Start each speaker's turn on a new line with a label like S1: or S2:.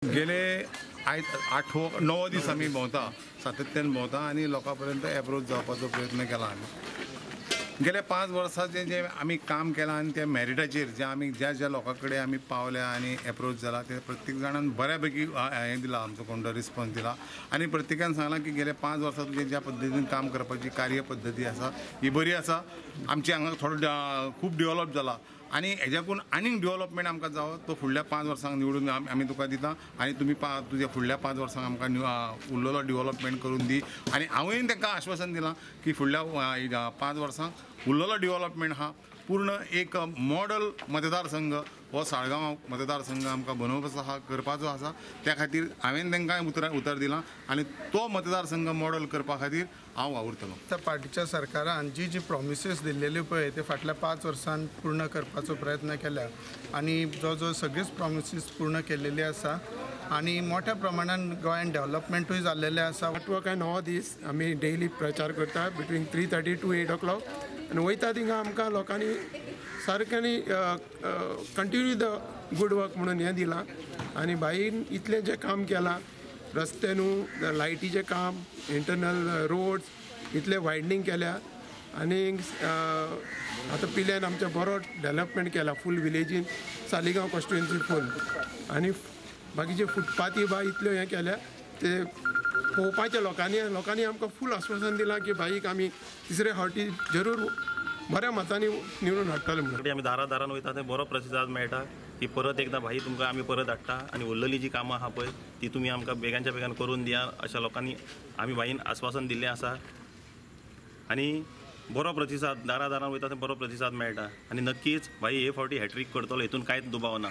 S1: गेले आयज 8-9 दीस आमी भोंवता, सातत्यान भोंवता आनी लोकां पर्यंत एप्रोच जावपाचो प्रयत्न केला. आमी गेल्या 5 वर्सांचें जें आमी काम केलां आनी त्या मॅरिटाचेर जे आमी ज्या ज्या लोकां कडेन आमी पावल्या आनी एप्रोच जाला ते प्रत्येक जाणान बऱ्या पैकी हें दिला, आमचो कोण तो रिस्पॉन्स दिला आनी प्रत्येकान सांगलां की गेल्या 5 वर्सां तुजें ज्या पद्दतीन काम करपाची कार्यपद्दती आसा ही बरी आसा, आमची हांगा थोडो खूब डेवलप जाला आनी हेज्याकून आनीक डेवलपमेंट आमकां जावो तो फुडल्या 5 वर्सांक निवडून आमी तुका दिता आनी तुमी तुज्या फुडल्या 5 वर्सांक आमकां उरलेलो डेवलपमेंट करून दी. आनी हांवें तांकां आश्वासन दिलां की फुडल्या 5 वर्सांक उरलेलो डेवलपमेंट हा पूर्ण एक मॉडल मतदारसंघ हो साळगांव मतदारसंघ आमकां बनोवपाचो आसा, करपाचो आसा. त्या खातीर हांवें तांकां उतर दिलां आनी तो मतदारसंघ मॉडल करपा खातीर हांव वावुरतलो.
S2: त्या पार्टीच्या सरकारान जी जी प्रॉमिसीस दिल्लेल्यो पळय ते फाटल्या 5 वर्सांत पूर्ण करपाचो प्रयत्न केला आनी जो जो सगळीच प्रॉमिसीस पूर्ण केलेली आसा आनी मोठ्या प्रमाणान गोंयांत डेवलपमेंटूय जाल्लेलें आसा.
S3: 8 काय 9 दीस आमी डेली प्रचार करता बिटवीन 3:30 to 8 o'clock आनी वयता थिंगा आमकां लोकांनी सारक्यांनी कंटिन्यू the good work म्हणून हें दिलां आनी बाईन इतलें जें काम केलां, रस्ते न्हू, लायटीचें काम, इंटरनल रोड्स इतलें वायडनींग केल्या आनी आतां पिल्यान आमचें बरो डेवलपमेंट केला फूल विलेजीन, सालिगांव कॉन्स्टिट्युएन्सी फूल आनी बाकीचे फुटपाथी बा इतल्यो हें केल्या ते पळोवपाचें लोकांनी आमकां फूल आश्वासन दिलां की बाईक आमी तिसरे फावटी जरूर बऱ्या मतांनी निवडून हाडटले म्हणून.
S4: आमी दारा दारान वयता थंय बरो प्रतिसाद मेळटा की परत एकदां भाई तुमकां आमी परत हाडटा आनी उरलेली जी कामां आहा पळय ती तुमी आमकां बेगानच्या बेगान करून दिया अशा लोकांनी आमी भाईन आस्वासन दिल्लें आसा आनी बरो प्रतिसाद दारा दारान वयता थंय बरो प्रतिसाद मेळटा आनी नक्कीच भाई हे फावटी हॅट्रीक करतलो हितून कांयच दुबाव ना.